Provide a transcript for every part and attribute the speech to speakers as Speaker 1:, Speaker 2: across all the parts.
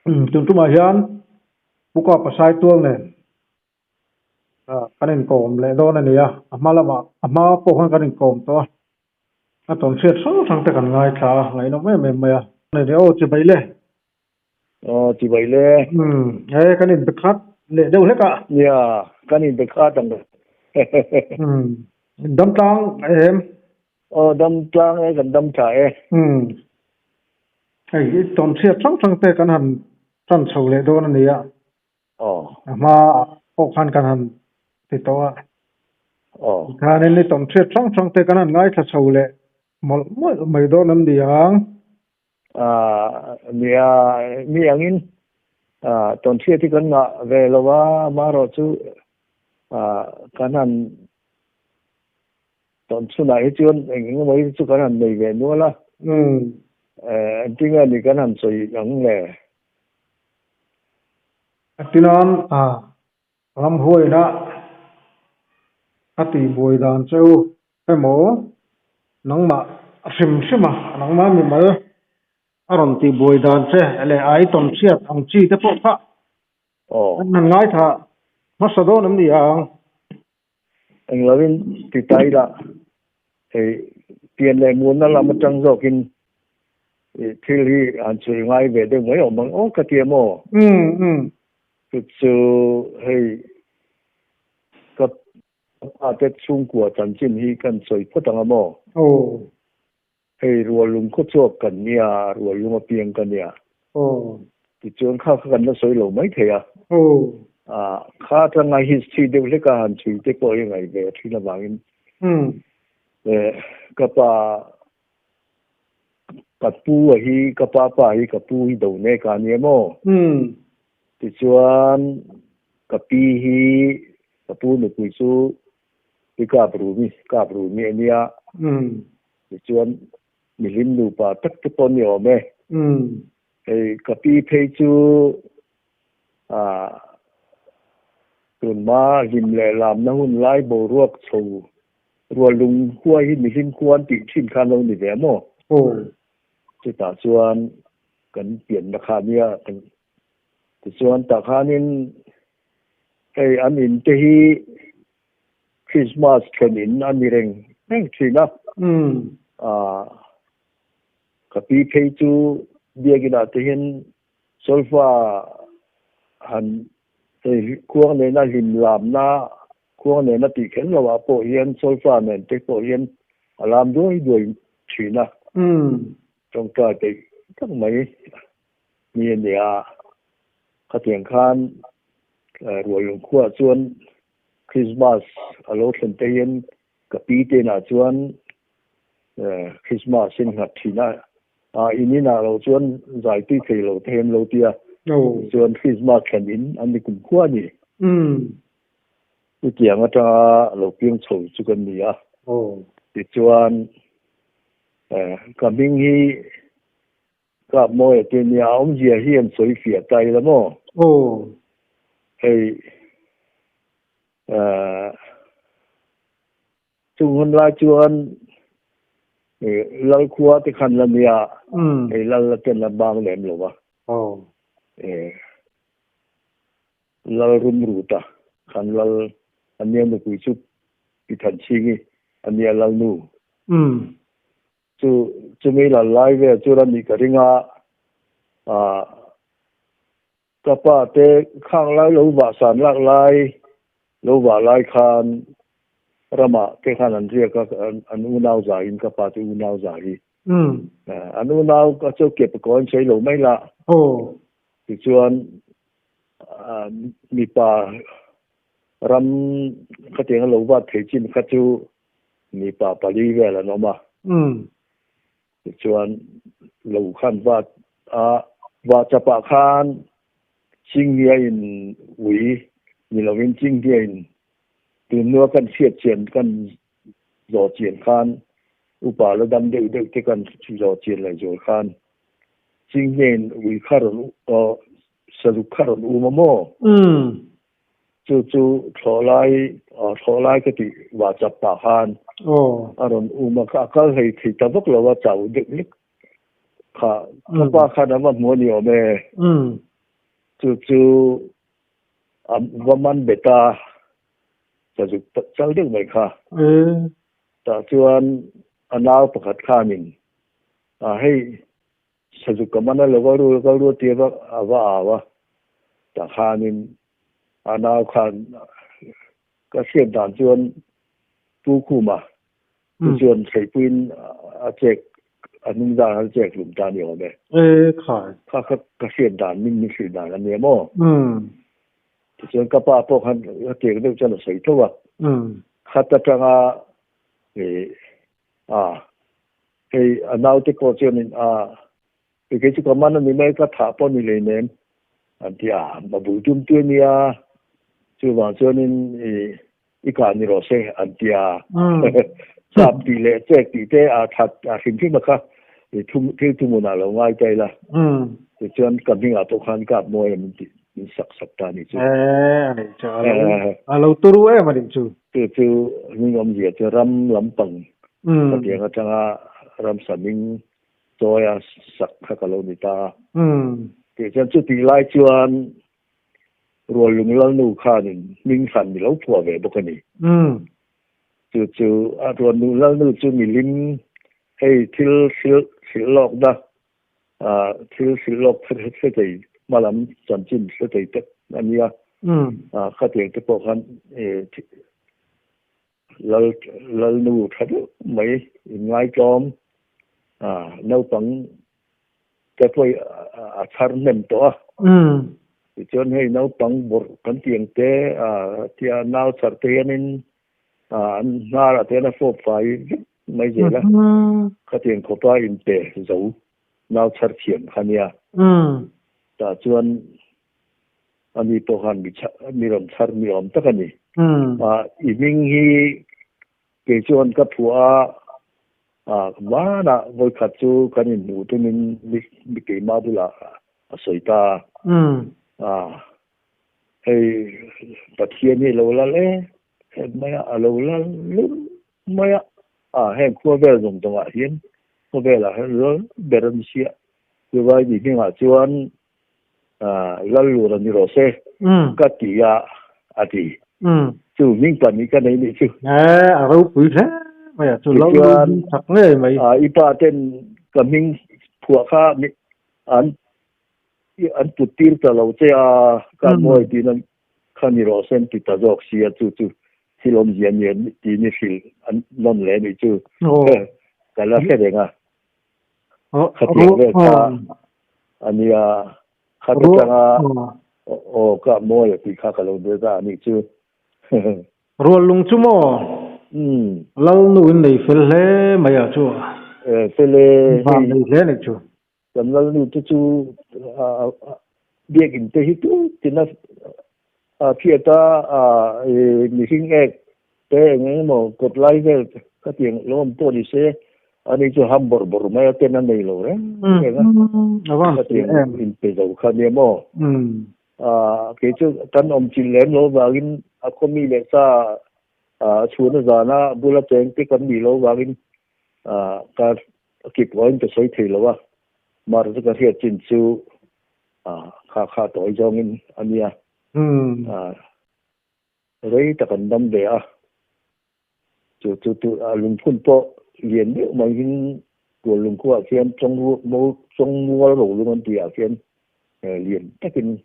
Speaker 1: Tun tumah hian Pu Kapa Saitual nen kan inkawm leh dawn a ni a, a hma lamah a hma pawh khan kan inkawm tawh a, a tawnhriat hrang hrang te kan ngaithla a, ngaihnawm em em mai a. Aw chibai le.
Speaker 2: Aw chibai le.
Speaker 1: Umm he kan inbe khat leh deuh hlek a.
Speaker 2: Nia, kan inbe khat ang.
Speaker 1: Umm dam tlang em?
Speaker 2: Aw dam tlang e, kan dam tha e.
Speaker 1: Umm hei i tawnhriat hrang hrang te kan han tan chho leh dawn a ni a.
Speaker 2: Aw.
Speaker 1: A hma pawh khan kan han ti tawh a.
Speaker 2: Aw.
Speaker 1: Tikhanin i tawnhriat hrang hrang te kan han ngaithla chho leh mawlh mawlh mai dawn em ni ang?
Speaker 2: Ah, nia, mi angin ah tawnhriat hi kan ngah ve lo a, amaherawh chu ah kan han tawn chhunah hi chuan eng eng emaw hi chu kan han nei ve nual a.
Speaker 1: Umm.
Speaker 2: Eh, engtin nge ni kan han sawi ang le?
Speaker 1: A tinan a ramhuaina a tihbuai dan che u emaw nangmah hrim hrim a, nangmah mimal a rawn tihbuai dan che leh a i tawn chhiat ang chi te pawh kha an han ngaithla hmasa dawn em ni ang?
Speaker 2: Englovin ti ta ila hei pian leh muanna lam atang zawkin thil hi han chhui ngai ve deuh mai awm ang aw ka ti a maw? Chu chu hei ka pa te chhungkua chanchin hi kan sawi phawt ang a maw? Hei ruallung khaw chhuak kan nia, ruallung apiang ka nia. Tichuan kha kha kan la sawi lo mai thei a. Kha atanga history deuh hlek a han chhui te pawh hi ngaih ve thin avangin ka pa ka pu a hi ka pa pa hi ka pu hi do nek a nia maw? Tichuan ka pi hi ka pu nupui chu I kap rumi, kap rumi a nia. Tichuan mihlim nupa tak te pawh ni awm e. Hei ka pi phei chu ah tunhma hlim leh lamna hun lai boruak chho rualung huai hi mihlim khua an tih thin khan lo ni ve a maw? Chutah chuan kan pianna kha a nia. Tichuan tah khanin Hei an in te hi Christmas thlen in a ni reng reng thin a. Aah ka pi phei chu biakin ah te hian solfa han hei khuang nena hlim lamna khuang nena tih kher lo ah pawh hian solfa nen te pawh hian a lam duai duai thin a. Tawngtai peih tak mai mi a ni a. Khatiang khan Rualung khuaah chuan Krismas a lo thlen te hian ka pi te inah chuan Krismas in nghat thin a, a in inah lo chuan zai tui thei lo te hian lo ti a, chuan Krismas thlen in an ni kum khua a ni. Chutiang atanga lo piang chho chu kan ni a, tichuan ka hming hi Kap mawi a ti nia, a awmzia hi an sawi fiah ta ila maw?
Speaker 1: Aw.
Speaker 2: Hei eh chung hun lai chuan lal khua te khan la nia, hei lal la ten la bang lem lo va.
Speaker 1: Aw.
Speaker 2: Eh lal rum rut a khan lal a nia nupui chu Pi Thanchhingi a nia lal nu. Chu chumi lal lai vel chu la nih ka ring a, ah ka pa te khang lai lo vah san lak lai lo vah lai khan ramah te khan an riak a, an unau za in ka pa te unau za hi. An unau ka chu ke pakaw an sawi lo mai la. Tichuan mipa ram khatiang a lo vat thei chin kha chu Mipa pali vel an awm a. Tichuan lo khan vat a, vah chapah khan Chinghnia in ui ni lovin Chinghnia in tunhnua kan hriat chian kan zawh chian khan upa la dam deuh deuh te kan zawh chian leh zual khan Chinghnia in ui kha rawn saruk kha rawn um a maw? Chu chu thlawh lai thlawh lai ka tih vah chap pah khan a rawn um a, a kal hlei thei ta vak lo a, chau deuh hlek kha ka pa khan a va hmu a ni awm e. Chu chu a va man bet a, sazuk chal deuh mai kha. Tah chuan a nau pakhat khanin, A hei, sazuk ka man a lo va ru ka ru tia va a va au a. Tah khanin a nau khan ka hriat dan chuan Pu Khuma Chu chuan Hreipuiin a chek, a hnung zan a chek hlum ta a ni awm e.
Speaker 1: E khai.
Speaker 2: Kha kha ka hriat dan, min min hrilh dan a nia maw? Tichuan ka pa pawh khan ka tiang deuh chuan a sawi tho a. Khat atanga e a hei a naute pawh chuanin a hei kei chu ka man a ni mai, ka thah pawh a ni hleinem an ti a, a bul tum tu a nia, chuvang chuanin i I kah ni rawh se an ti a. Sap tih leh chek tih te a that a hrim hrim a kha i thum thil thuhmun ah lo ngai ta ila. Tichuan ka hming ah pawh khan kap mawi a min tih min sak sak ta a nih chu.
Speaker 1: E a nih chu a lo a lo turu em a nih chu.
Speaker 2: Chu chu hming awmzia chu ram lampang khatiang atanga ramsa hming chawi a sak kha ka lo ni ta a. Tichuan chutih lai chuan Ruallung Lalnu khanin hming hran ni lo phuah ve bawk a ni. Chu chu a Ruallung Lalnu chu milim hei thil hrilh hrilh lawkna thil hrilh lawk hre thei hma lam chanchin hre thei tak a nia. Khatiang te pawh khan Lal Lalnu tha deuh mai inngaitlawm naupang te pawh a chhar hnem tawh a. Tichuan hei naupang bawrh kan tih ang te tia nau chhar te hianin an hnarah te hian a fawp fai vek mai zel a. Khatiang khawpa inpe zo nau chhar thiam kha nia. Tah chuan Ani pawh khan mi mi rawn chhar ni awm tak a ni. I hming hi kei chuan ka phuah a, hmanah vawikhat chu kan inhmuh tumin mi keimah bulah a sawi ta a. Hei Pathian hi a lo lal em em mai a, a lo lal lur mai a, heng khua vel zawng zawngah hian khawvelah hian lal ber a ni sia. Chuvai ni hmingah chuan Lal lur a ni rawh se ka ti a, a ti. Chu hming pahnih ka nei nih chu.
Speaker 1: E, a ropui hle mai a, chu lal lur hi chak ngei mai.
Speaker 2: I pa ten ka hming phuah kha an an put tir ta lo che a, ka mawi tiin an kha ni rawh se an ti ta zawk si a, chu chu thil awmzia nia tiin i hrilh an nawn leh nih chu. Ka la hre reng a. Khatiang vel kha a nia, khat atanga aw ka mawi a tih kha ka lo deuh ta a nih chu.
Speaker 1: Rual lung chu maw? Lal nu in nei fel hle mai ah chu.
Speaker 2: E fel e.
Speaker 1: Van nei hle nih chu.
Speaker 2: Kan lal nu te chu biakinn te hi tu tina a phiat a, mihring ek te eng eng emaw kawt lai vel khatiang lo awm pawh ni se ani chu ham bawrh bawrh mai a ten a nei lo reng reng a khatiang inpe zo kha nia maw kei chu kan awm chilh lem lo vangin a khawmi leh sa chhuna zana bula cheng te kan nih lo vangin ka kip rualin ka sawi thei lo a mar chu ka hriat chin chu kha kha tawi zawngin a nia. Rei tak an dam ve a, chu chu chu a lungphun pawh lian deuh mai in tual lungkhuah khian Chawngmual rolung an tih ah khian lian takin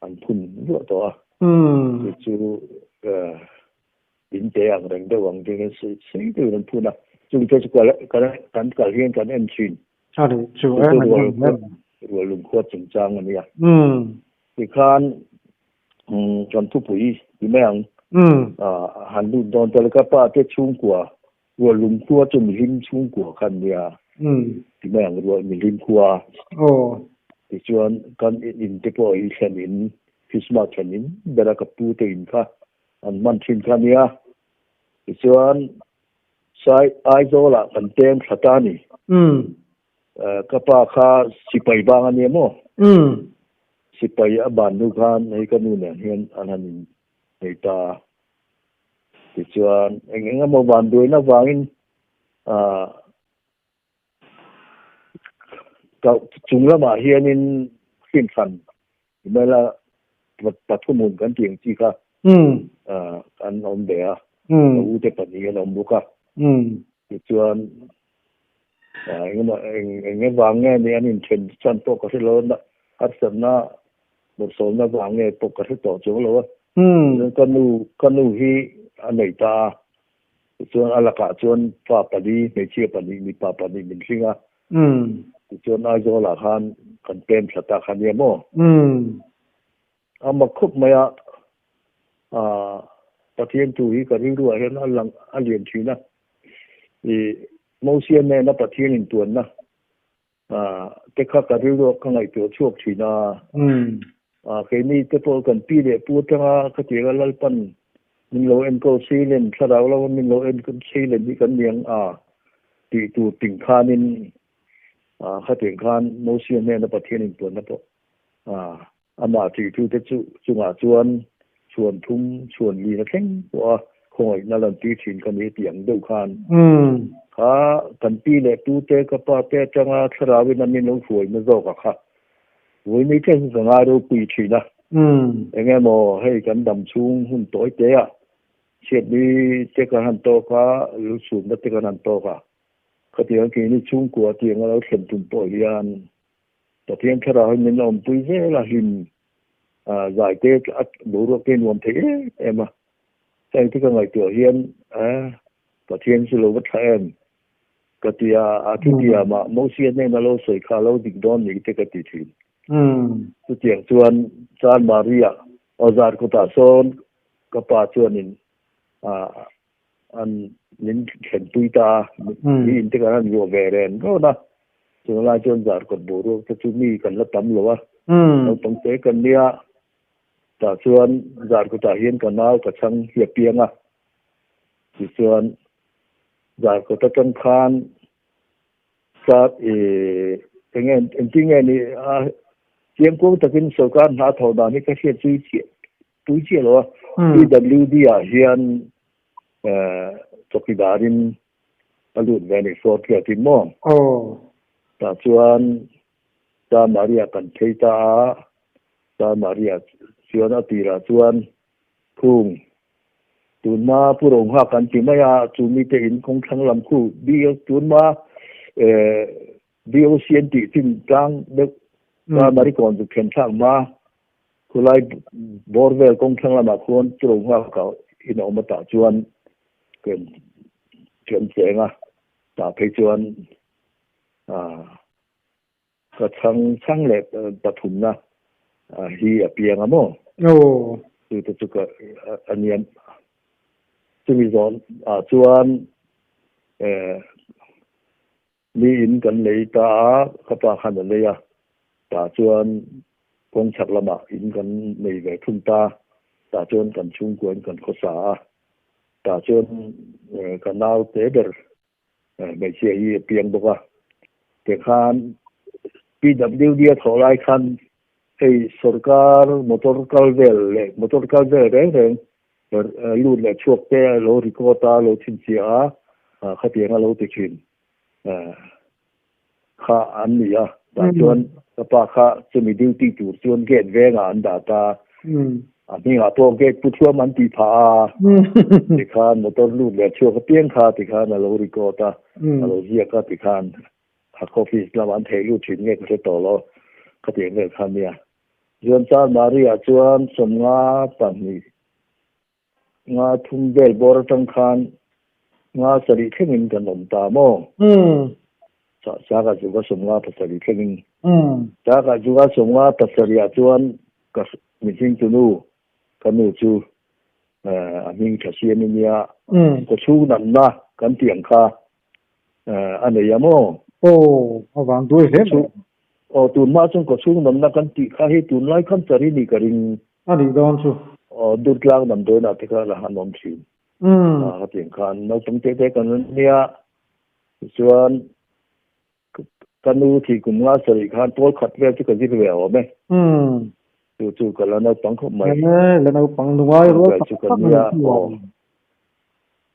Speaker 2: an phun luah tawh a, chu chu in te ang reng deuh ang ding in sei deuhin an phun a, chung te chu kan kal hian kan en thin.
Speaker 1: A ni chu
Speaker 2: e, rual lungkhuah chungchang a nia. Tikhan kan thupui ti mai ang. Han lut dawn ta le ka pa te chhungkua rual lungkhua chu mihlim chhungkua kha an nia ti mai ang rual mihlim khua. Tichuan kan in te pawh hi thlen in Christmas thlen in bera ka pu te in kha an hman thin kha nia. Tichuan Sai Aizawl ah kan peng thla ta a ni. Ka pa kha sipai bang a nia maw? Sipai a ban hnu khan hei ka nu nen hian an han in nei ta a. Tichuan eng eng emaw van duaina vangin chung lamah hianin hrinhran. Nimahsela pathumun kan tih ang chi kha an awm ve a, ka u te pahnih an awm bawk a. Tichuan engemaw eng avang nge ni an inthen chhan pawh ka hre lo a, harsatna bawrhsawmna vang nge pawh ka hre tawh chuang lo a. Tichuan ka nu ka nu hi a nei ta a, tichuan a lakah chuan fa pali hmeichhia pahnih mipa pahnih min hring a. Tichuan Aizawlah khan kan pem thla ta kha nia maw? A mak khawp mai a, Pathian thu hi ka rilruah hian a lang a lian thin a. I Mosia nena Pathian intuanna te kha ka rilruah ka ngaihtuah chhuak thin a. Keini te pawh kan pi leh pu atanga khatianga Lalpan min lo enkawl seilen, thlarau lama min lo enkawl seilen hi kan niang a tih tur ting khanin khatiang khan Mosia hnena Pathian intuanna pawh Amah ṭihtute chu chungah chuan chhuan thum, chhuan lin a thleng pawh a, khawngaihna lantir ṭhin ka ni tih ang deuh khan kha kan pi leh pute, ka pa te aṭanga thlarauin a min lo hruaina zawk a kha vawiin thleng ka ngai ropui ṭhin a. Eng emaw hei kan dam chhung hun tawi te a, chhiatni te kan han tawk a, lusumna te kan han tawk a, khatiang keini chhungkua tiang a lo thlen tum pawh hian Pathian thlarau hi min awmpui zel a, hlim zai te a boruak te nuam thei em em a. Heng te ka ngaihtuah hian Pathian chu lo va tha em ka ti a, a thutiam ah Mosia hnena lo sawi kha a lo dik dawn ni te ka ti thin. Chutiang chuan Chan Maria awzar kutah sawn ka pa chuanin an min thlenpui ta a, mi in te kan han luah ve ren rawn a, chung lai chuan zarkawt boruak te chu mi kan la tam lo a, naupang te kan nia, tah chuan zarkawtah hian ka nau ka chhang hi a piang a, tichuan zarkawt atang khan chat i enge engtin nge ni a chiangkuang takin sorkar hna thawh dan hi ka hriat chu i Pui chiah lo a, PWD ah hian chawkidar in a lut ve a ni fourth grade in maw? Tah chuan Sa Maria kan phei ta a, Sa Maria chuan a tirah chuan khung tunma Pu Rohma kan ti mai a, chu mite in kawng thlang lam khu tunma BOC an tih chin tlang deuh Sa Marikawn zuk thlen thlak hma Khulai bawr vel kawng thlang lamah khuan turo nghak ah in a awm a tah chuan kan kan cheng a, tah phei chuan ah ka chhang chhang leh pathumna hi a piang a maw? Chu te chu ka a niam chumi zawn ah chuan eh Mi in kan lei ta a, ka pa khan a lei a, tah chuan kawng chhak lamah in kan nei ve thung ta, tah chuan kan chhungkua in kan khawsa a, tah chuan ka nau te ber hmeichhia hi a piang bawk a, tikhan PWD a thawh lai khan hei sorkar motor kal vel leh motor kal vel reng reng lut leh chhuak te a lo record a, a lo chhinchhiah a, khatiang a lo ti thin kha an ni a. Tah chuan ka pa kha chumi duty tur chuan gate vengah an dah ta, a hmingah pawh gate pu thuam an tih phah a, tikhan motor lut leh chhuak apiang kha tikhan a lo record a, a lo ziak a tikhan a office lamah an theih lut thin nge ka hre tawh lo, khatiang vel kha nia. Chuan Char Maria chuan 52 nga thum vel bawr atang khan nga sarih thlengin kan awm ta maw? Saka zuka 57 thlengin. Saka zuka 57 ah chuan ka mihring chu nu, ka nu chu a hming tha siam i nia, ka chhung nanna kan tih ang kha a nei a maw?
Speaker 1: Aw, a vang duai hle mai.
Speaker 2: Aw, tunhma chuan ka chhung namna kan tih kha hei tunlai khan char i nih ka ring.
Speaker 1: A nih dawn chu.
Speaker 2: Aw, Durtlang damdawiinah te kha la han awm thin. Hetiang khan naupang te te kan rawn nia. Tichuan, ka nu thih kum nga sarih khan pawl khat vel chu ka zir ve awm e. Chu chu ka la naupang khawp mai.
Speaker 1: La naupang nungai rual tak tak
Speaker 2: nia. Aw.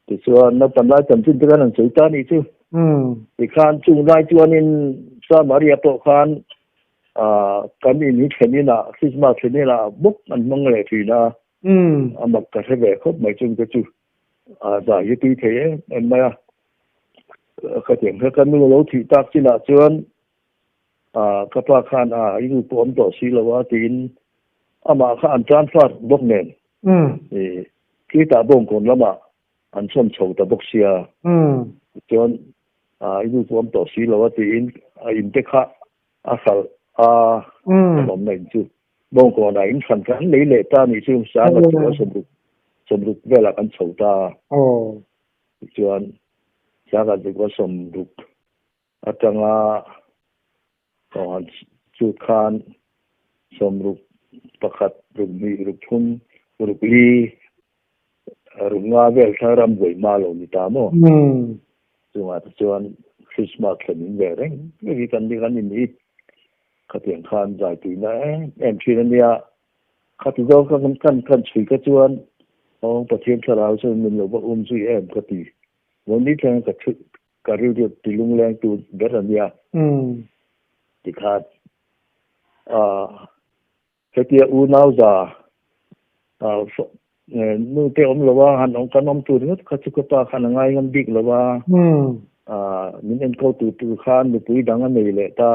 Speaker 2: Tichuan, naupan lai chanchin te khan an sawi ta nih chu. Tikhan chung lai chuanin Samaria pawh khan. Kan in hi thlen inah Christmas thlen inah bawk an hmang leh thin a, a mak ka hre ve khawp mai chung te chu zai hi tui thei em em mai a. Khatiang kha ka nu lo thih tak chinah chuan ka pa khan i nu pawh awm tawh si lo a tiin amah kha an transfer bawk nen khitah bawngkawn lamah an chhawn chho ta bawk sia. Tichuan i nu pawh awm tawh si lo a tiin a in te kha a hralh a, kan awmna in chu bawngkawnah in hran kan lei leh ta nih chu sanga chu a sawmruk sawmruk velah kan chho ta. Tichuan sanga chu a sawmruk atanga han chut khan sawmruk pakhat ruk hnih ruk thum ruk li ruk nga vel kha ram buai hma lo ni ta maw? Chungah te chuan Christmas thlen in ve reng reng hi kan ni kan in hi khatiang khan zai tuina em em thin a nia. Khati zawng ka kan kan chhui ka chuan aw Pathian thlarau chuan min lo va um zui em ka ti. Vawi thleng ka chhui Ka rilru ti lungleng tu ber a nia. Tikhan hetia unau za nu te awm lo a, han awm kan awm tur ringawt kha chu ka pa khan a ngai ngam bik lo a, min enkawl tu tur khan nupui dang a nei leh ta,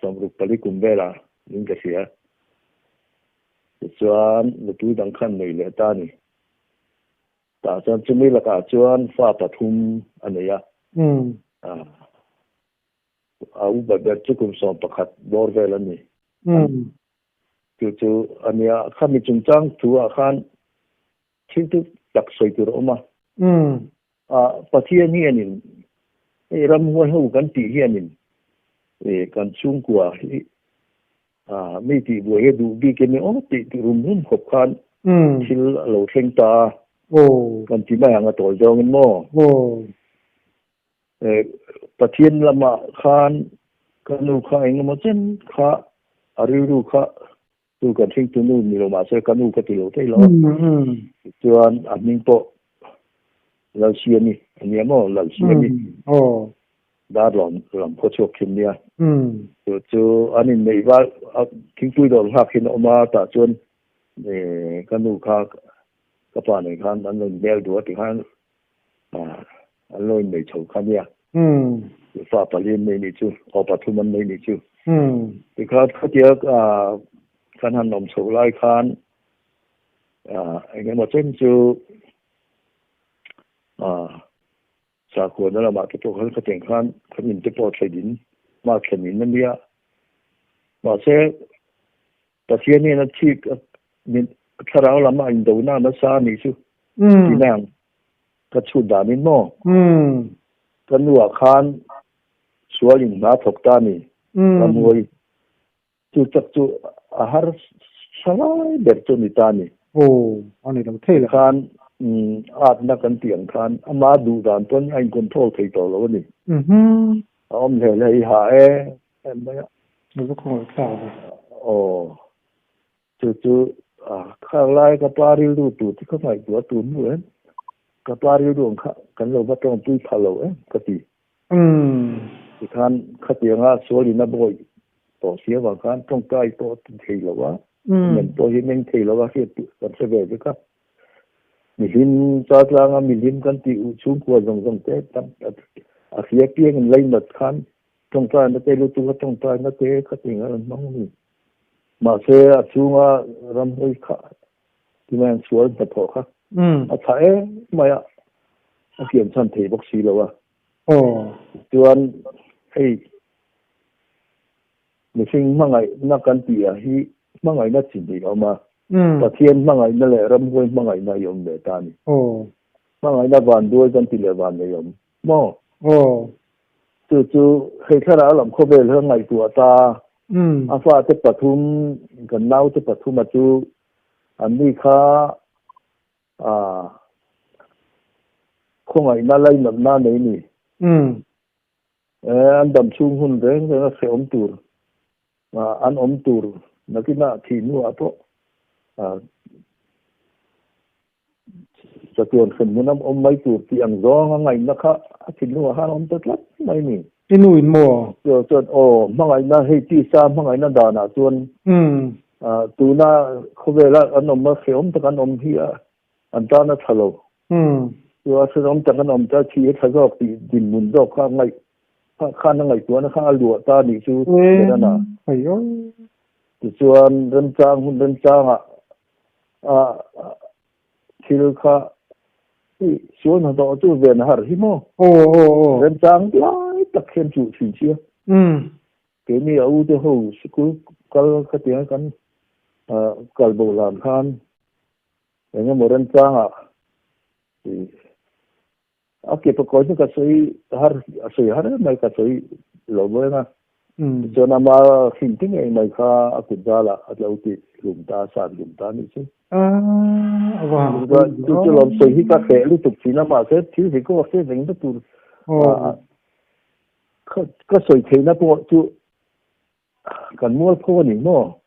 Speaker 2: sawmruk pali kum velah min ka hria. Tichuan nupui dang khan nei leh ta a ni. Tah chuan chumi lakah chuan fa pathum a nei a. A upa ber chu kum 11 bawr vel a ni. Chu chu a nia, khami chungchang thu ah khan thil chu tak sawi tur a awm a. Pathian hianin hei ramhuai ho kan tih hianin kan chhungkua hi mi tih buai hi a duh bik em aw tih rum rum khawp khan thil a lo thleng ta a, kan ti mai ang a tawi zawngin maw? Pathian lamah khan ka nu kha engemaw chen kha a rilru kha chu kan hringtu nu ni lo mahse ka nu ka ti lo thei lo a, tichuan a hming pawh Lalsiami a nia maw? Lalsiami. Dar lam lam pawh chhuak thin nia. Chu chu an inneih val thingpui dawr nghak hian a awm a, tah chuan ka nu kha ka pa nen khan an lo inhmel duh a ti khan an lo innei chho kha nia. Fa pali an nei nih chu, aw pathum an nei nih chu. Tikhan khatia kan han awm chhoh lai khan engemaw chen chu Sakhuana lamah te pawh khan khatiang khan kan in te pawh thlen in hma thlen in a nia. Mahse, Pathian hian a chik min thlarau lam a indona nasa a nih chu tina ang ka chhut danin maw? Ka nuah khan sual in hna thawk ta a ni. Ramhuai Chu tak chu a har thalai ber chu ni ta ni.
Speaker 1: Aw, a ni lo thei lo.
Speaker 2: Khan atna kan tih ang khan ama duh dan pawn a in control thei tawh lo a ni. A awm hle hle i ha e em mai a.
Speaker 1: A va khawngaih thlak ve.
Speaker 2: Aw, chu chu khang lai ka pa rilru tur chu ka ngaihtuah tur nu em. Ka pa rilru ang kha kan lo va tawngpui pha lo em ka ti. Tikhan khatianga sualin a bawi tawh si avang khan tawngtai pawh a ti thei lo a, men pawh hi meng thei lo a hriat tih kan hre ve vek a. Mihlim chaltlanga mihlim kan tih uh chhungkua zawng zawng te tam a hria piangin lainat khan tawngtaina te lutuk a tawngtaina te khatiang a rawn hmang a ni. Mahse a chhunga ramhawi kha Tunah hian sual hnathawh kha a tha em mai a, a kian chhan thei bawk si lo a. Chuan hei mihring hmangaihna kan tih ah hi hmangaihna chi hnih a awm a, Pathian hmangaihna leh ramhuai hmangaihna hi a awm ve ta a ni. Hmangaihna vanduai kan ti leh vannei a awm maw? Chu chu hei thlarau lam khawvel hi a ngaihtuah ta, a fate pathum kan naute pathuma chu Anni kha khawngaihna lainatna nei ni. An dam chhung hun reng reng a hrehawm tur, an awm tur nakinah thih hnuah pawh chatuan hremhmun a awm mai tur tih ang zawng a ngaihna kha a thinlungah khan a awm ta tlat mai ni.
Speaker 1: I nu in maw?
Speaker 2: Chu chuan aw hmangaihna hei tisa hmangaihna danah chuan tuna khawvela an awm a hrehawm tak an awm hi a an tan a tha lo. Chu a hrehawm tak an awm ta thi a tha zawk tih dinhmun zawk kha ngaih khan a ngaihtuahna kha a luah ta nih chu Berana. Tichuan remchang hun remchangah a thil kha i sual hnathawh chu ven a har hi maw?
Speaker 1: Aw aw aw.
Speaker 2: Remchang lai tak hian chuh thin sia. Keini a ute ho sikul kal khatianga kan kal bo hlan khan eng emaw remchangah i a ke pakawih chu ka sawi har a sawi har em mai ka sawi lo mawi anga tichuan ama hrim te ngei mai kha a kut zalah a lo ti hlum ta a sat hlum ta anih chu. Chu chu lawm sawi hi ka hreh lutuk thin a mahse thil hi ka hre reng vek tur ka sawi theihna pawh chu Kan mualpho a ni maw?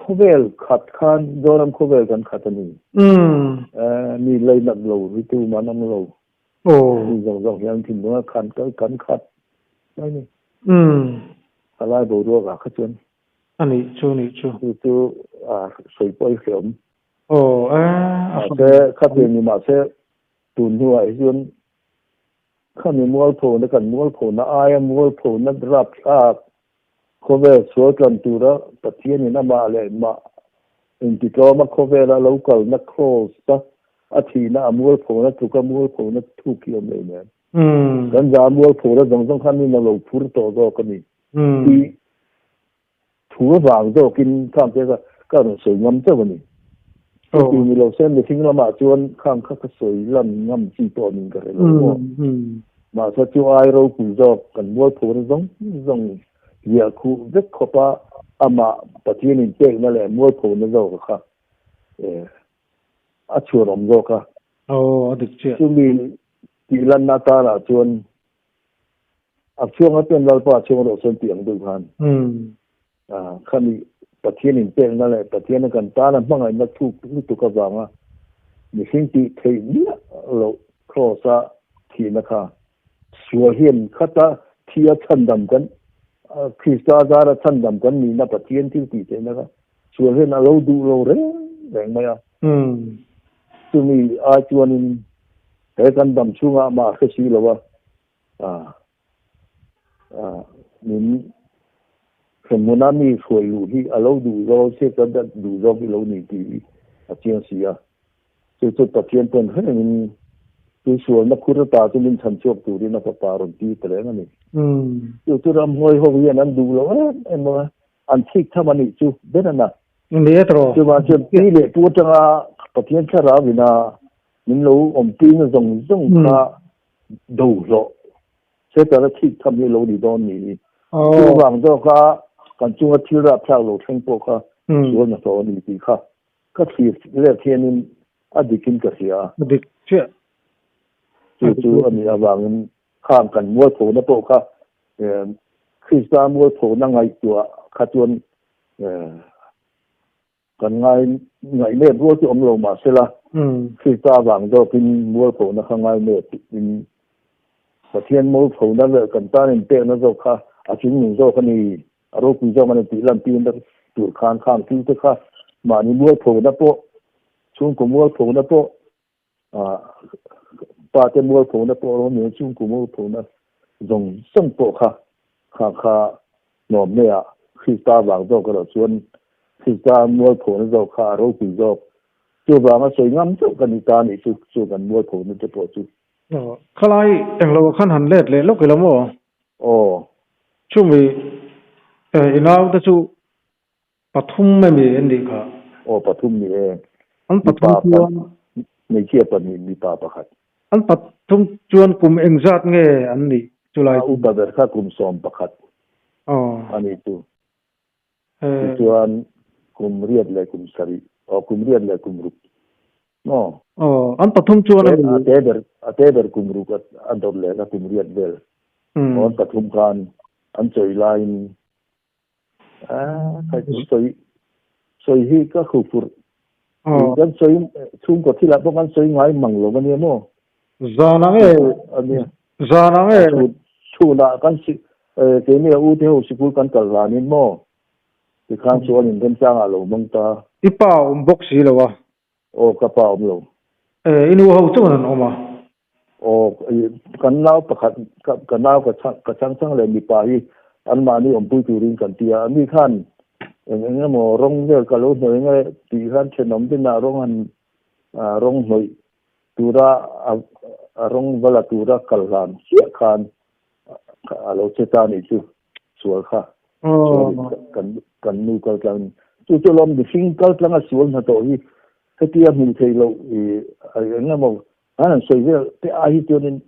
Speaker 2: Khawvel khat khan Zoram khawvel kan khat a ni. Mi lei nat lo hi tu man awm lo. Mi zawng zawng hian thinlung a khan kan khat mai ni. A lai boruak ah kha chuan.
Speaker 1: A nih chu nih chu.
Speaker 2: Chu chu a sawi pawh i hreawm.
Speaker 1: Aw a.
Speaker 2: Mahse khatiang ni mahse tun hnuah hi chuan Khami mualphona kan mualphona aia mualphona rapthlak khawvel sual tlan tura Pathianin amah leh mah intitlawma khawvela lo kalna kraws a a thihna a mualphona tluka mualphona thuk hi awm lo nen. Kan za mualphona zawng zawng khan min a lo phur tawh zawk a ni tih thu avang zawkin khang te kha ka rawn sawi ngam chauh a ni. Chuti ni lo se mihring lamah chuan khang kha ka sawi lan ngam chi pawh nin ka hre lo maw. Mahse chu ai ropui zawk kan mualphurna zawng zawng hliah khuh vek khawpa amah Pathian inpekna leh mualphurna zawk kha a chhuanawm zawk a.
Speaker 1: Aw, a dik chiah.
Speaker 2: Chumi tihlanna atanah chuan A chhuang a pen Lalpa a chhuang rawh chuan tih ang deuh khan khami Pathian inpekna leh Pathiana kan tana hmangaihna thuk lutuk avanga mihring tih theih miah loh Kraws a thihna kha sual hian khata thi a chhandam kan Krista zara chhandam kan nihna Pathian thil tih theihna kha sual hian a lo duh lo reng reng mai a. Chumi ai chuanin he kan dam chhungah mah hre si lo a. Min hremhmuna mi hruai luh hi a lo duh zawk che ka duh zawk i lo ni tih hi a chiang si a. Chu chu Pathian pawn rengin chu sualna khur ata chu min chhan chhuak turin a fapa rawn ti ta reng a ni. Chu chu ramhuai ho hian an duh lo em em a, an thik tham a nih chu ber a na.
Speaker 1: Ni e tawh.
Speaker 2: Chuvang chuan pi leh pu atanga Pathian thlarau ina min lo awmpuina zawng zawng kha do hlawh Setana thik tham hi lo ni dawn ni hi. Chuvang zawk a kan chunga thil rapthlak lo thleng pawh kha sual na hlawh a ni tih kha ka thlir let hianin a dikin ka hria a.
Speaker 1: A dik chiah.
Speaker 2: Chu chu a nih avangin khang kan mualphona pawh kha Krista mualphona ngaihtuah kha chuan Kan ngai ngaihnep rual chu awm lo mah sela, Krista avang zawkin mualphona kha ngainep in Pathian mualphona leh kan tan inpekna zawk kha a chungnung zawk a ni, a ropui zawk a ni tih lantirna tur khan khang thil te kha mahni mualphona pawh, chhungkaw mualphona pawh, Pa te mualphona pawh rawh ni chhungkaw mualphona zawng zawng pawh kha kha kha hnawm nei ah Krista vang zawk erawh chuan Krista mualphona zawk kha a ropui zawk chuvanga sawi ngam chauh ka ni ta nih chu chu kan mualphona te pawh chu.
Speaker 1: Aw, khalai englo khan han let leh lawk ila maw?
Speaker 2: Aw.
Speaker 1: Chumi i naute chu Pathum emi an nih kha?
Speaker 2: Aw pathum ni e.
Speaker 1: An pathum chuan.
Speaker 2: Hmeichhia pahnih mipa pakhat.
Speaker 1: An pathum chuan kum engzat nge an nih chulai
Speaker 2: chu? A upa ber kha kum 11 a nih chu. Tichuan kum riat leh kum sarih, aw kum riat leh kum ruk. Maw?
Speaker 1: Aw, an pathum chuan a ni.
Speaker 2: A te ber, a te ber kum ruk a dawt leh kha kum riat vel. Aw an pathum khan an chawi laiin Sawi sawi hi ka khu fur. Kan sawi chhungkaw thilah pawh kan sawi ngai mang lo a nia maw?
Speaker 1: Zan ang e. Zan ang e.
Speaker 2: Chhunah kan si keini a u te ho sikul kan kal hlanin maw tikhan chuan in remchangah lo hmang ta.
Speaker 1: I pa a awm bawk si lo a.
Speaker 2: Aw ka pa awm lo.
Speaker 1: I nu ho chuan an awm a.
Speaker 2: Aw kan nau pakhat ka nau ka ka chang chang leh mipa hi anmahni awmpui turin kan ti a, ani khan eng eng emaw rawng vel ka lo hnawih nge tih khan thenawm dinah rawng han rawng hnawih tura a rawng va la tura kal hlan chiah khan a lo che ta nih chu sual kha chuan kan nu kal tlang chu chu lawm mihring kal tlanga sual hnathawh hi hetia hmuh theih loh i eng emaw an han sawi vel te ai hi chuanin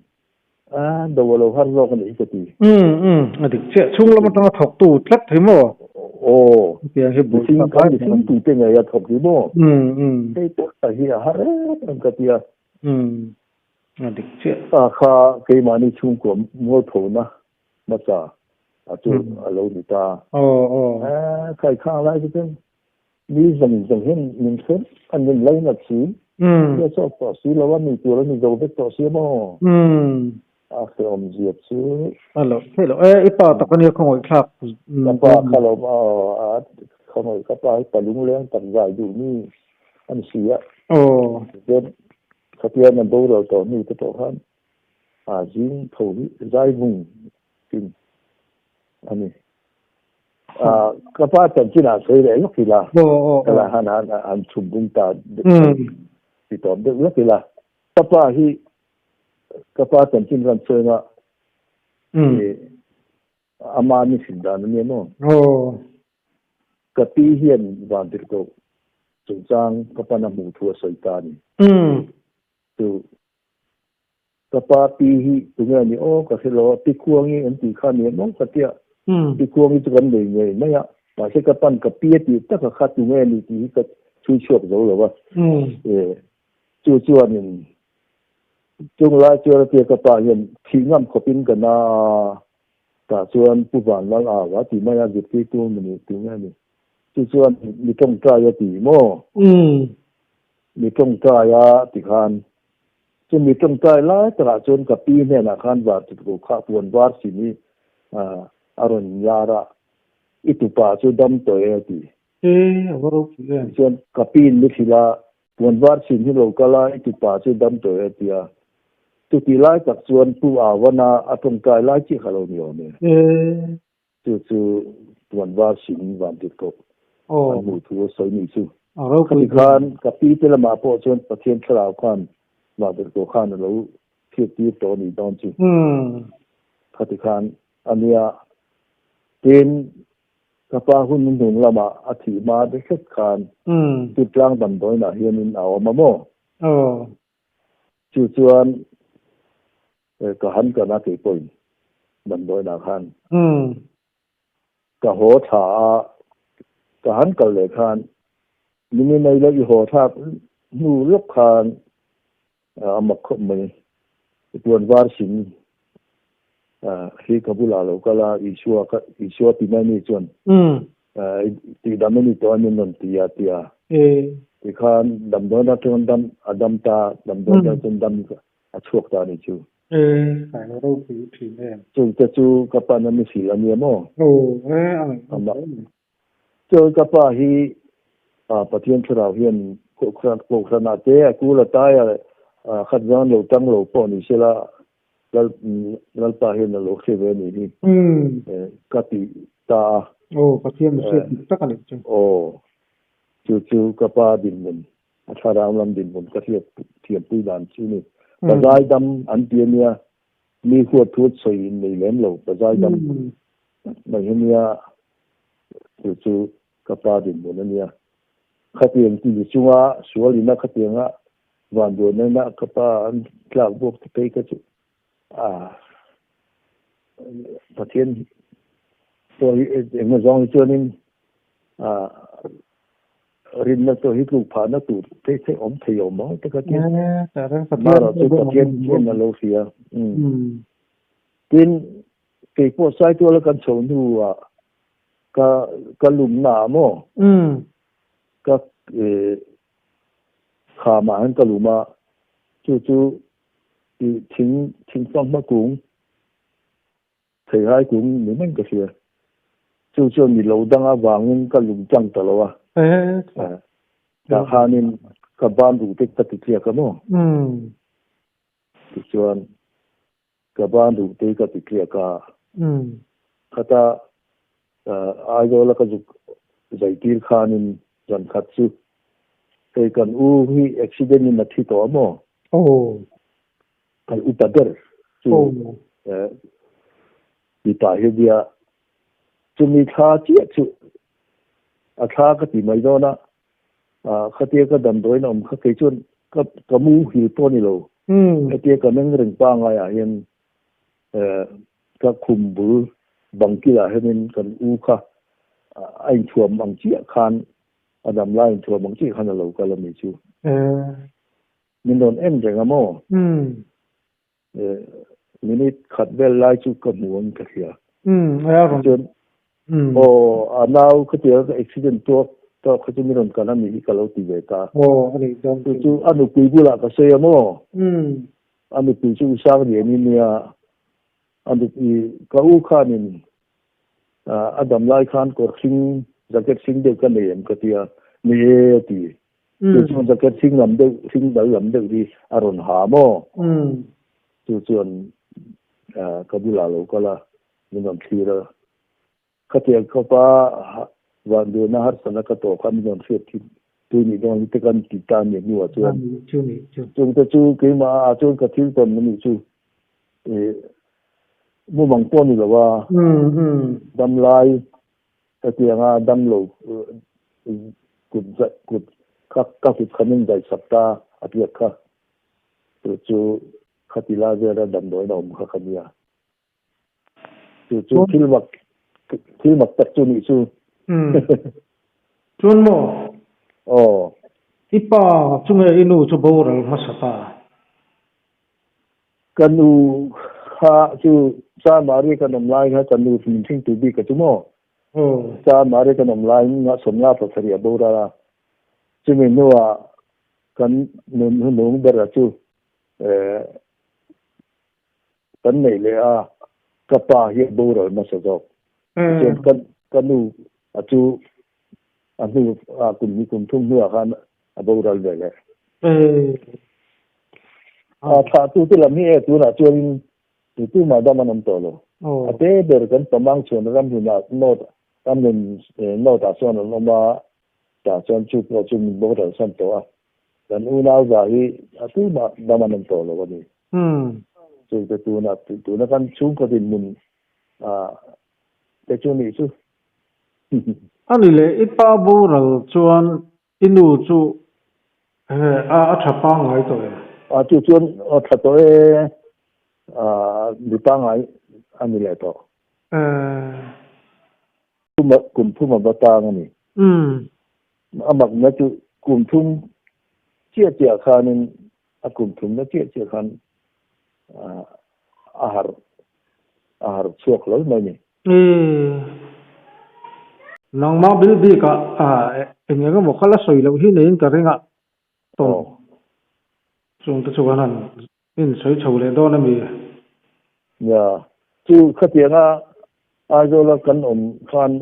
Speaker 2: a do a lo har zawk a nih hi ka ti.
Speaker 1: Umm umm a dik chiah chhung lam atanga thawktu tlat thei maw?
Speaker 2: Aw
Speaker 1: Hetiang hi bul
Speaker 2: mihring
Speaker 1: tak
Speaker 2: kan
Speaker 1: lai
Speaker 2: mihring tute ngei a thawk hi maw?
Speaker 1: Umm umm
Speaker 2: Hei tak tak hi a har em em ka ti a.
Speaker 1: Umm a dik chiah.
Speaker 2: A kha keimahni chhungkua mualphona hmasa a chu a lo ni ta.
Speaker 1: Aw aw.
Speaker 2: A khai khang lai te chuan Mi zawng zawng hian min hre an min lainat si. Hria chawk tawh si lo a, mi tur a ni zo vek tawh si maw? A hrehawm zia chu.
Speaker 1: A lo theih loh e, i pa tak a nia khawngawih thlak.
Speaker 2: Ka pa kha lo a khawngawih ka pa hi pa lungleng tak zai duh mi a ni si a.
Speaker 1: Aw.
Speaker 2: Chuan khatian a boral tawh hnu te pawh khan a zing tho hi zai vung thin a ni. Ka pa chanchin ah sawi leh lawk ila, ka la han han han chhum bung ta ti tawp deuh lawk ila. Ka pa hi ka pa chanchin kan sawi anga ama ni hrim dan ania maw? Ka pi hian vantirhkoh chungchang ka pan a hmuh thu a sawi ta a ni. Chu Ka pa pi hi tunge a ni aw ka hre lo a, pi Khuangi an tih kha a ni em aw ka tia. Pi Khuangi chu kan nei ngei mai a, mahse ka pan ka pi a tih tak a kha tunge a ni tih hi ka chhui chhuak zo lo a. E chu chuanin chung lai chuan a tia ka pa hian thih ngam khawpin ka na a, tah chuan Pu Vanlal au a ti mai a, zirtirtu ni tunge a ni. Chu chuan mi tawngtai a ti maw? Mi tawngtai a ti khan Chumi tawngtai lai takah chuan ka pi hnenah khan var tutku kha puan var sin hi a rawn lar a, i tupa chu dam tawh e a ti.
Speaker 1: E, a va ropui em.
Speaker 2: Tichuan ka piin mi hrilh a, puan var sin hi lo kal a, i tupa chu dam tawh e a ti a. Chuti lai tak chuan Pu Awana a tawngtai lai chiah kha lo ni awm e.
Speaker 1: E.
Speaker 2: Chu chu puan var sin van tit koh an hmuh thu a sawi nih chu. Khati khan ka pi te lamah pawh chuan Pathian thlarau khan van tit koh khan a lo hriat tir tawh a nih dawn chu. Khati khan a nia. Tin, ka pa hun hnung lamah a thih hma de hret khan chu tlang damdawiinah hianin a awm a maw? Chu chuan Ka han kan a kei pawhin damdawiinah khan ka haw thla a, ka han kal leh khan nimi mai lo i haw thlak hnu lawk khan a mak khawp mai. I puan var sin hi ka bulah lo kal a, Isua ka Isua ti mai mi chuan tihdam a ni tawh a min rawn ti a ti a. Tikhan damdawiin atang dam a dam ta, damdawiin atang chuan dam a chhuak ta a ni chu.
Speaker 1: E, kai lo ropui thin em.
Speaker 2: Chungte chu ka pan a ni sil a nia maw?
Speaker 1: Aw, e, a ngaihnawm hle mai.
Speaker 2: Chuan ka pa hi Pathian thlarau hian kohhran ah te a kul a tai a, khat zan lo tang lo pawh ni sela Lalpa hian a lo hre ve a nih hi ka ti ta a.
Speaker 1: Aw, Pathian mihriat dik tak a nih chu.
Speaker 2: Aw, chu chu ka pa dinhmun A thlarau lam dinhmun ka hriat thiampui dan chu ni. Pazai dam an ti a nia, mi huat thu sawi in nei lem lo, pazai dam mai hi nia, chu chu ka pa dinhmun a nia. Khatiang ti chunga sual ina khatianga vanduaina ina ka pa an tlak buak te phei kha chu a Pathian pawh hi engemaw zawng hi chuanin a Rinna chu hi tluk phahna tur phei phei awm thei awm ang te kha tin. Marawh chu Pathian hian a lo hria. Tin, kei pawh Saituala kan chho hnuah ka ka lumna ah maw ka khamah hian ka lum a, chu chu thing thingfanghma kung. Theihai kung ni maiin ka hria. Chu chuan mi lo dang avangin ka lung tlang ta lo a. Tah khanin ka ban duh te ka ti tliak a maw? Tichuan ka ban duh te ka ti tliak a. Khata Aizawl a ka zuk zai tir khanin zan khat chu hei kan u hi accident in a thi tawh a maw? Kan upa ber chu mipa hi nia chumi thla chiah chu a thla ka ti mai dawn a, khatia ka damdawiin a awm kha kei chuan ka ka mu hil pawh a ni lo, hetia ka meng reng pangaiah hian ka khum bul bang kilah hianin kan u kha a inthuam ang chiah khan a damlai inthuam ang chiah khan a lo kal a ni chu. Min rawn en reng a maw? Minute khat vel lai chu ka hmu ang ka hria. Chuan aw a nau khatiang ka accident tuak tawk kha chu min rawn kal a nih hi ka lo ti ve ta. Chu chu a nupui bulah ka sawi a maw? A nupui chu u sang lian i nia. A nupui ka u khanin a dam lai khan kawr hring jacket hring deuh ka nei em ka tia. Ni e a ti. Chu chuan jacket hring lam deuh, hring dal lam deuh hi a rawn ha maw? Chu chuan ka bulah lo kal a, min rawn thlir a. Khatiang khawpa vanduaina harsatna ka tawh kha min rawn hriat thim tui nih dawn hi te kan ti ta nia hnuah chuan. Chungte chu keimah ah chuan ka thil tawn a nih chu mumang pawh a ni lo a, damlai Hetianga damlo kut kut kha ka kut kha min daihsak ta a piak kha chu chu khati lai vela damdawiin a awm kha ka nia. Chu chu thil mak thil mak tak chu nih chu.
Speaker 1: Chuan maw?
Speaker 2: Aw.
Speaker 1: I pa chu nge i nu chu boral hmasa ta?
Speaker 2: Ka nu kha chu Cha Mari kan awm lai kha ka nu min hringtu bik a chu maw? Cha Mari kan awm laiin nga sawmnga pasarih a boral a, chumi hnuah kan nun hnung ber a chu kan neih leh a, ka pa hi a boral hmasa zawk. Tichuan ka ka nu a chu a hnu a kum hi kum thum hnuah khan a boral ve leh. A thlah tu te lam hi e tunah chuanin tu tu mah dam an awm tawh lo. A te ber kan pamang chhuan ram hlunah north ram hlun north ah sawn an awm a, tah chuan chu pawh chu min boral san tawh a. Kan unau za hi a tu mah dam an awm tawh lo a ni. Chu te tunah tuna kan chhungkaw dinhmun te chu nih chu.
Speaker 1: A ni leh i pa boral chuan I nu chu he a a tha pangngai tawh em?
Speaker 2: A chu chuan a tha tawh e, a mi pangngai a ni leh tawh. Kum thum a va tang a ni. A makna chu kum thum chiah chiah khanin a kum thumna chiah chiah khan a harh a harh chhuak hlawl mai a ni.
Speaker 1: Nangmah bil bikah eng eng emaw kha la sawi loh hi neiin ka ring a, tawng chung te chu kan han insawi chho leh dawn a mi?
Speaker 2: Nia, chu khatianga Aizawla kan awm khan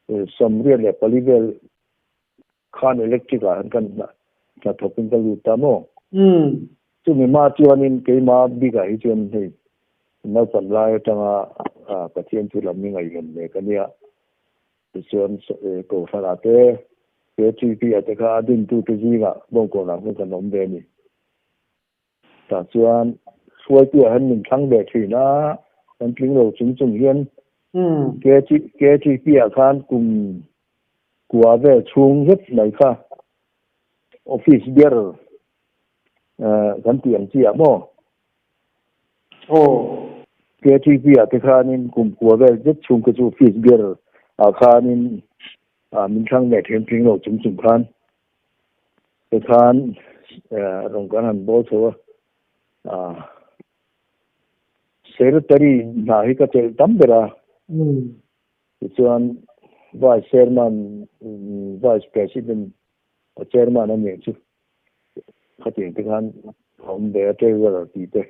Speaker 2: 74 vel khan electric ah hian kan hnathawk in ka lut ta maw? Chumi hma chuanin keimah bikah hi chuan hei naupan lai atanga Pathian thu lam hi ngaihven ve ka nia. Tichuan Kohhran ah te KTP ah te kha a dintute zingah Bawngkawn ah khan kan awm ve a ni. Tah chuan hruaitu ah hian min thlang ve thin a, kan tling lo chung chung hian KTP ah khan kum kua vel chhung zet mai kha office ber kan tih ang chi ah maw?
Speaker 1: Aw.
Speaker 2: KTP ah te khanin kum kua vel zet chhung kha chu office ber ah khanin min thlang ve thin tling lo chung chung khan. Tikhan rawn kan han bawl chho a, secretary hna hi ka chelh tam ber a, tichuan vice chairman, vice president, chairman a nih chu khatiang te khan a awm ve a, treasurer tih te.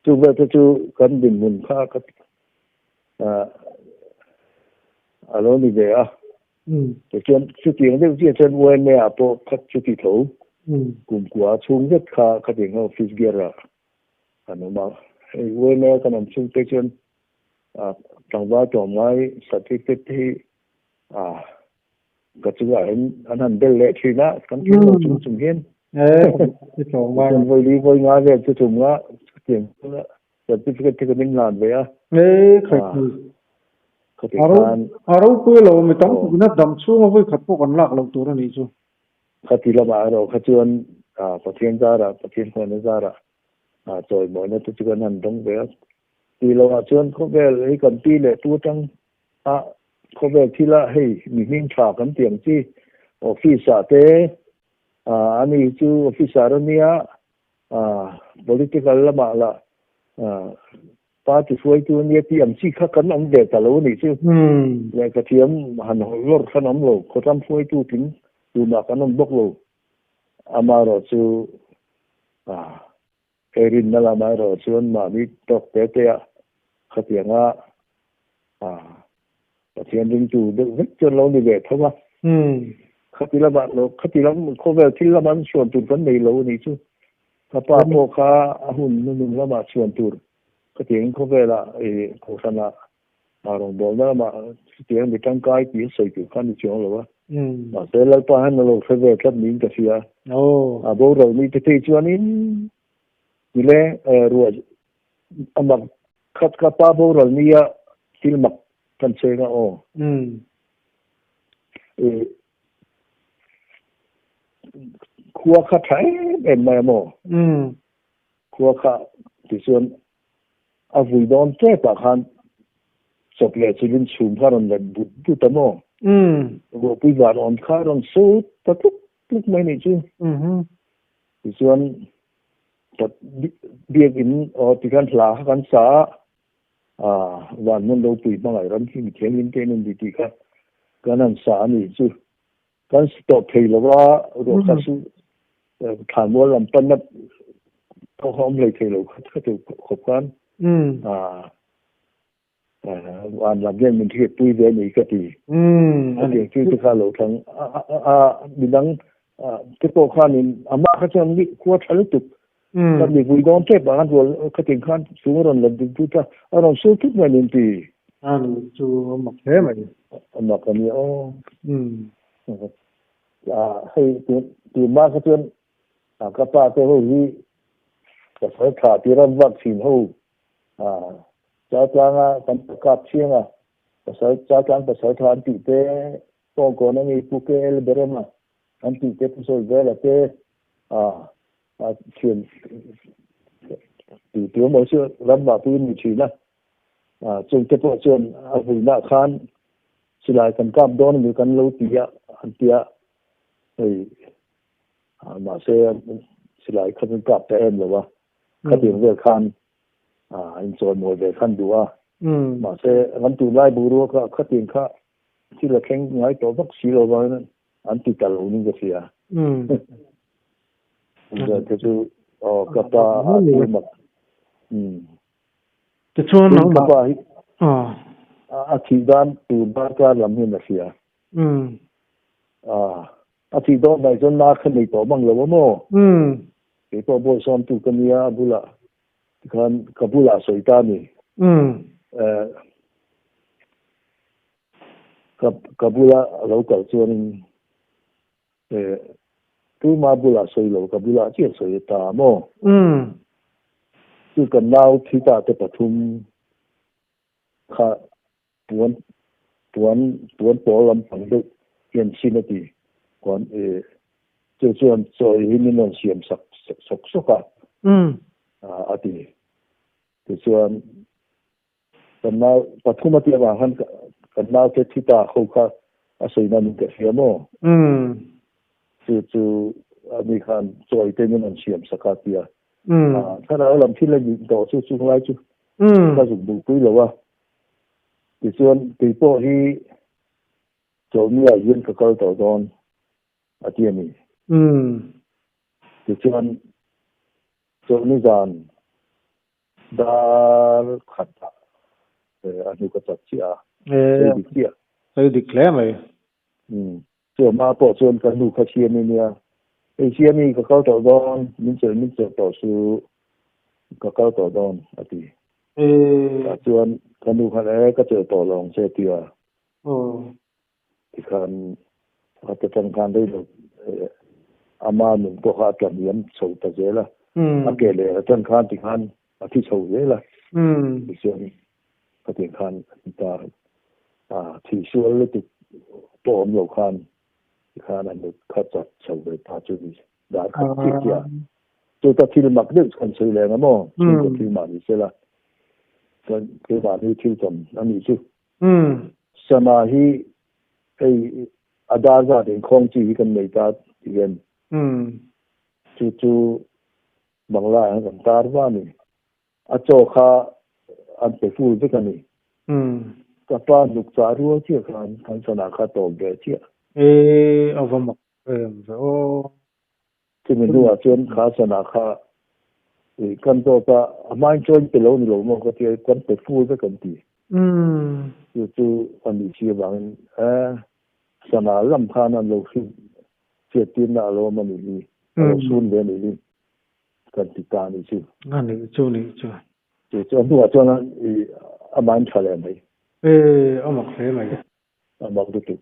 Speaker 2: Chu vel te chu kan dinhmun kha ka. A lo ni ve a. Tichuan chutiang deuh chiah chuan YMA ah pawh kha chuti tho kum kua chhung zet kha khatiang kha office gear ah kan awm a. Hei YMA kan awm chhung te chuan tlangval tlawmngai certificate te hi ka chungah hian an han bel leh thin a, kan thil lo chung chung hian. Chuan vawi li vawi nga vel chu tum nga chutiang certificate te kan inhlan ve a. Khati khan.
Speaker 1: A ropui lo mi tam takin a dam chhunga vawi khat pawh kan lak loh tur a nih chu.
Speaker 2: Khati lamah erawh kha chuan Pathian zarah, Pathian hmuhna zarah chawimawina te chu kan han dawng ve a. Tih lohah chuan khawvel hi kan pi leh tu atang a khawvel thila hei mi hming tha kan tih ang chi office ah te ani chu officer a nia political lamah lah party hruaitu a nia tih ang chi kha kan awm ve ta lo a nih chu. Lehkha thiam han hawlh lawr khan awm lo, khawtlam hruaitu tling tunah kan awm bawk lo. Amaherawhchu He rinna lamah erawh chuan mahni tawk te te a khatianga Pathian ringtu deuh vek chuan lo ni ve tho a. Khati lamah lo khati lam khawvel thil lama an chhuan tur kan nei lo a nih chu. Ka pa pawh kha a hun hnuhnung lamah chhuan tur khatiangin khawvelah kohhranah rawngbawlna lamah chutiang mi tangkai tih a sawi tur kha a ni chuang lo a. Mahse Lalpa hian a lo hre ve tlat niin ka hria. A boral ni te phei chuanin tile ruah a mak khat ka pa boral nia thil mak kan cheng a aw. Khua kha tha em em mai a maw? Khua kha tichuan A vui dawn tep ah khan chawp leh chilin chhum kha rawn let but but a maw? Ruahpui van awm kha rawn sut ta tluk tluk mai nih chu. Tichuan biakin aw tikhan hla kha kan sa a, van hmun ropui hmangaih ram hi mi thianghlim te an in ti tih kha kan han sa a nih chu. Kan stop thei lo a, ruah kha chu thlanmual lam panna pawh kha awm hlei thei lo kha kha khawp khan van lam hian min hriatpui ve a ni ka ti. Hetiang thil te kha lo thlang a midang te pawh khanin amah kha chuan khua tha lutuk ka mi vui dawn tep a han rual khatiang khan chung a rawn la dut dut a, a rawn sur thut mai min ti.
Speaker 1: A ni chu a mak hle mai.
Speaker 2: A mak a nia aw. Hei tun hma kha chuan ka pa te ho hi pasal tha ti ram vak thin ho Chaltlanga kan kap chiang a, pasal Chaltlang pasal tha an tih te Kawngkawn a ni Pu KL Berema an tih te Pu Sawivela te a thian tih tur maw chu ram vah pui a ni thin a, chung te pawh chuan a vuinah khan silai kan kap dawn a ni kan lo ti a an ti a, hei mahse silai kha kan kap ta em lo a, khatiang vel khan a inchawimawi ve khan duh a, mahse kan tunlai boruak ah khatiang kha thil a thleng ngai tawh vak si lo vangin an ti ta lo ning ka hria. Te chu aw ka pa a thil mak.
Speaker 1: Tichuan
Speaker 2: nangmah ka pa hi a thih dan tur darkar lam hian a hria. A thih dawn hnaih chuan na kha nei tawh mang lo a maw? Kei pawh bawisawmtu ka nia a bulah tikhan ka bulah sawi ta a ni. Ka ka bula a lo kal chuanin tuma bulah sawi lo ka bulah chiah sawi ta maw? Chu kan nau thi ta te pathum kha puan puan puan pawl lampang deuh hian chhin a ti puan chu chuan chawi hi min rawn siam sak sawk sawk a a ti tichuan kan nau pathum a tih avang khan kan nau te thi ta ho kha a sawi nan in ka hria maw chu chu ani khan chawi te min rawn siam sak a tia thlarau lam thil a nih tawh chu chung lai chu ka zuk duhpui lo a. Tichuan kei pawh hi Chawlhniah hian ka kal tawh dawn a ti a ni. Tichuan Chawlhni zan dar khatah. A hnu ka chat chiah a. Sawi dik chiah.
Speaker 1: Sawi dik hle mai.
Speaker 2: Umm. Chu ama pawh chuan ka nu kha Siami nia. Hei Siami ka kal tawh dawn, min chelh min chelh tawh su, ka kal tawh dawn a ti. Tah chuan ka nu khan e ka chelh tawh lo ang che a ti a. Tikhan a ta tang khan rei lo ama nun pawh kha a tla hniam chho ta zel a. A ke leh atang khan tikhan a thi chho zel a. Tichuan khatiang khan a ti ta a, thih sual lutuk pawh awm lo khan tikhan a hnut kha chat chho ve ta chu ni dar khat chiah chiah a. Chu ta thil mak deuh chu kan sawi leng a maw? Chhungkaw thil mah ni sela chuan keimahni thil tawn a nih chu. Sana hi hei a dar zat inkhawng chi hi kan nei ta ti hian chu chu Bangla ah hian kan tar va a ni. A chaw kha an pe full vek a ni. Ka pa hnuk chah rual chiah khan kan sana kha tawp ve chiah.
Speaker 1: E, a va mak em ve aw.
Speaker 2: Chumi hnuah chuan kha sana kha i kan zawt a, a hmain chuan pe lo ni lo maw ka ti a, kan pe full vek an ti. Chu chu a nih si avangin e, sana lam khan an lo hrilh hriattirna a lo awm a nih hi, a lo sun ve a nih hi. Kan ti ta a nih chu.
Speaker 1: A nih chu nih chu.
Speaker 2: Chu chu a hnuah chuan i a main tha leh mai.
Speaker 1: E, a mak hle mai.
Speaker 2: A mak lutuk.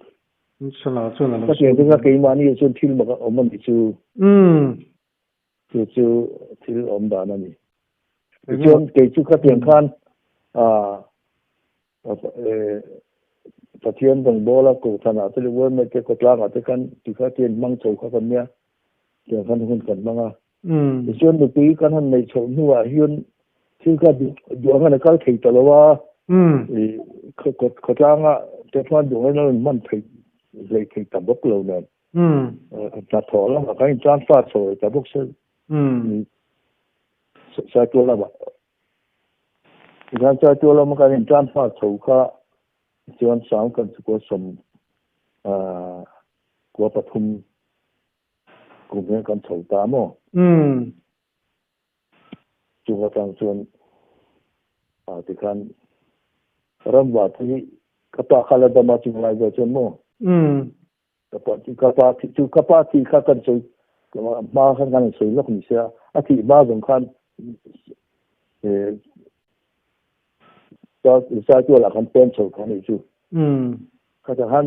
Speaker 1: Sala chuan a lo
Speaker 2: Ka tiang chu ka keimahni ah chuan thil mak a awm a nih chu.
Speaker 1: Umm.
Speaker 2: Chu chu thil awm dan a ni. Tichuan kei chu ka tiang khan ah Pathian rawngbawla kohhranah te leh World te khawtlangah te khan tikha tian hmang chho kha kan nia, tiang khan hun kan hmang a. Tichuan nupui kan han neih chhoh hnuah hian thil kha duh ang a kal thei ta lo a, khawtlanga te chuan duh angin a rawn hman theih hlei thei ta bawk lo nen. Hnathawh lamah kan in transfer chho leh ta bawk se Saitual lamah. Tikhan Saitual lama kan in transfer chho kha chuan sang kan chukua sawm kua pathum kum hian kan chho ta maw? Chung atang chuan tikhan ramva te hi ka pa kha la dam a chung lai zawh chuan maw? Ka pa chu ka pa thi chu ka pa thi kha kan sawi hma khan kan sawi lawk ni sia a thih hma zawng khan Saitual ah khan pen chho kha nih chu. Khatah khan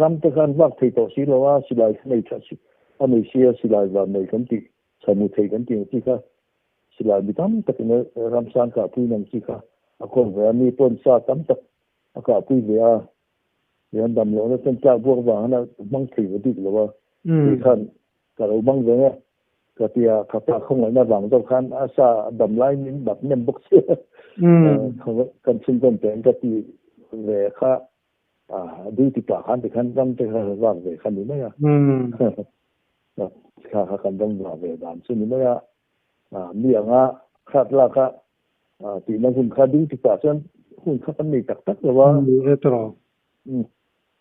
Speaker 2: ram te khan vak thei tawh si lo a, silai kha nei tha si a nei sia silai van nei kan tih chhamu thei kan tih ang chi kha silai mi tam takin ram sang kahpui nang chi kha a kawl ve a, mi pawn sa tam tak a kahpui ve a. Hian dam lohna chuan tlak buak vang hian a hmang thei ve bik lo a, kei khan ka lo hmang ve nge ka ti a, ka pa khawngaihna vang zawk khan a sa a dam lai min bak nem bawk si a, kan chhunzawm teh ka ti ve kha duty pah khan tikhan ram te kha vak ve kha ni mai a, kha kha kan ram vah ve dan chu ni mai a, mi anga khat lak a Tihna hun kha duty pah chuan hun kha kan nei tak tak lo a.
Speaker 1: Ni e tawh.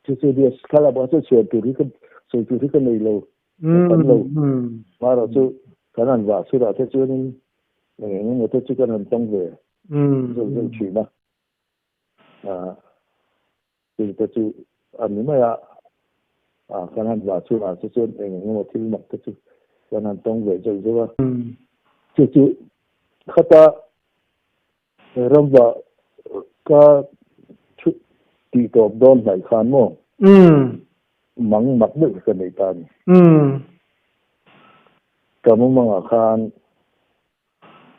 Speaker 2: Chu chu nia thlalak ah chuan chhiar tur hi ka sawi tur hi ka nei lo. Ka tam lo. Marawh chu kan han vah chhurah te chuanin eng eng emaw te chu kan han tawng ve zeuh zeuh thin a. Thil te chu a ni mai a, kan han vah chhunah te chuan eng eng emaw thil mak te chu kan han tawng ve zeuh zeuh a. Chu chu khata ramvah ka thu tih tawp dawn hnaih khan maw mang mak deuh hi ka nei ta a ni. Ka mumangah khan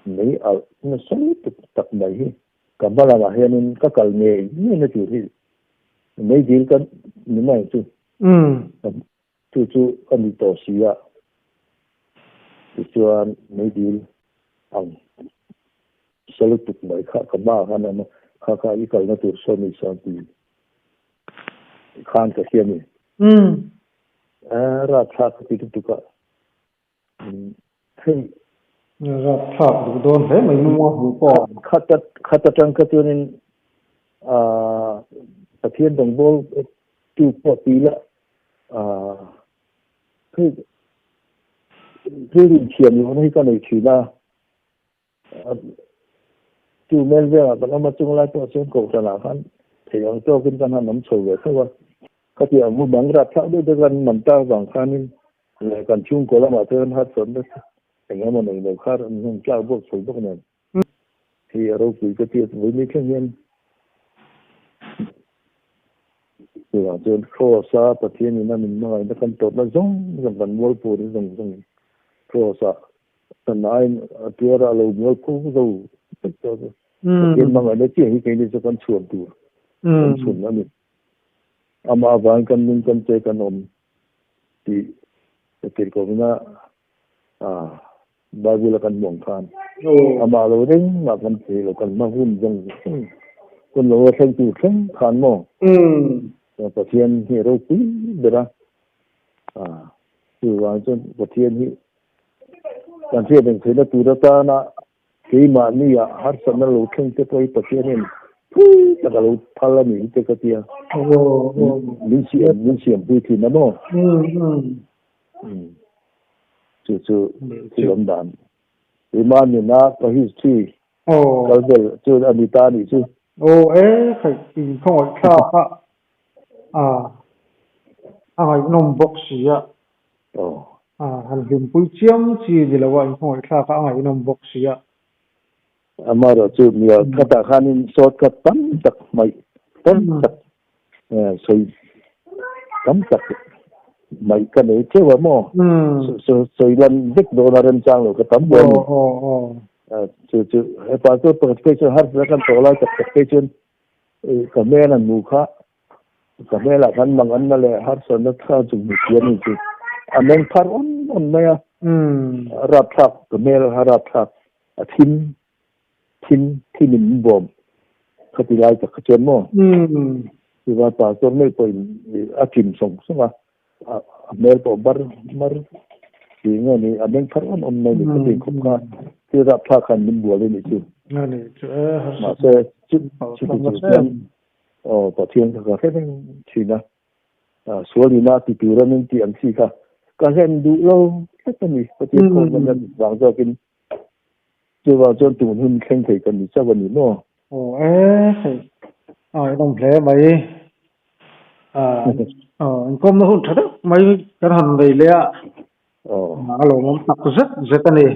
Speaker 2: Mei alh nasa lutuk tak mai hi ka hma lamah hianin ka kal ngei ngei na tur hi mei dil ka ni mai chu chu chu a ni tawh si a, tichuan mei dil ang sa lutuk mai kha ka hmaah khan a awm a, kha kha i kalna tur sawn ni sawn ti khan ka hria a ni. Rapthlak ka ti lutuk a. Hei
Speaker 1: rapthlak duh dawn hle mai nunga hmuh pawh.
Speaker 2: Khat atang kha chuanin aah Pathian dawngbawl tu pawh ti ila aah hei thil inthiam lohna hi ka nei thin a. Chu mel velah kan awm a, chung lai pawh chuan kohhranah khan thei ang tawkin kan han awm chho ve tho a. Khatiang hmu bang rat thlak deuh te kan man tak vang khanin leh kan chhungkaw lamah te kan harsatna eng emaw nei lo kha an han tlak bawk chho bawk nen. Hei a ropui ka ti a, vawiin thleng hian chuvang chuan Kraws a Pathian in a min hmangaihna kan tawrhna zawng zawng kan mualpur zawng zawng Kraws ah kan aiin a tuar a lo mualpho zo vek tawh a. Pathian hmangaihna chiah hi keini chu kan chhuan tur kan chhun a ni. Amah avangin kan nung kan che kan awm tih ka tirhkohna Bible a kan hmuh ang khan amah lo reng mah kan thei lo kan hma hun zawng zawng hun lo a thleng tur thleng khan maw Pathian hi a ropui ber a chuvang chuan Pathian hi kan hriat reng theihna tur atana Keimahni ah harsatna lo thleng te pawh hi Pathian hian phui tak a lo phal a nih hi te ka tia. Min siam min siam pui thin a maw? Chu chu thil awm dan. Keimah nuna ka history kal vel chu a ni ta a nih chu.
Speaker 1: Aw e khaih in khawngaih thlak a a ngaihnawm bawk si a.
Speaker 2: Aw.
Speaker 1: A han hlimpui chiam chi ni lo a, inkhawngaihthlak a a ngaihnawm bawk si a.
Speaker 2: Amaherawhchu mia khatah khanin shortcut tam tak hmaih tam tak sawi tam tak hmaih ka nei theuh a maw? Sawi lan vek dawn a remchang lo ka tam ber a ni. Chu chu hepa chu pakhat phei chuan harsatna kan tawh lai tak tak phei chuan ka hmel an hmuh kha Ka hmelah khan manganna leh harsatna tha chu hmu si a ni chu. A meng phar awn awn mai a, a rapthlak, ka hmel a rapthlak, a thim, thim, thim in min bawm khati lai tak kha chuan maw? Chuva pastor meuh pawhin a kim sawng sawng a, a hmel pawh bar mar ti nge ni, a meng phar awn awn mai ni khati khawp kha thil rapthlak khan min bual a nih chu. Mahse, chuti chu chuan Aw Pathian kha ka hre reng thin a, sual ina ti tura min tih ang chi kha ka hlen duh lo tlat a ni. Pathian khawm kan la vang zawkin chuvang chuan tun hun thleng thei kan ni chauh a ni maw?
Speaker 1: Aw e hei a ngaihnawm hle mai. Aw inkawmna hun tha deuh mai kan han nei leh a, a lawmawm tak zet zet a ni.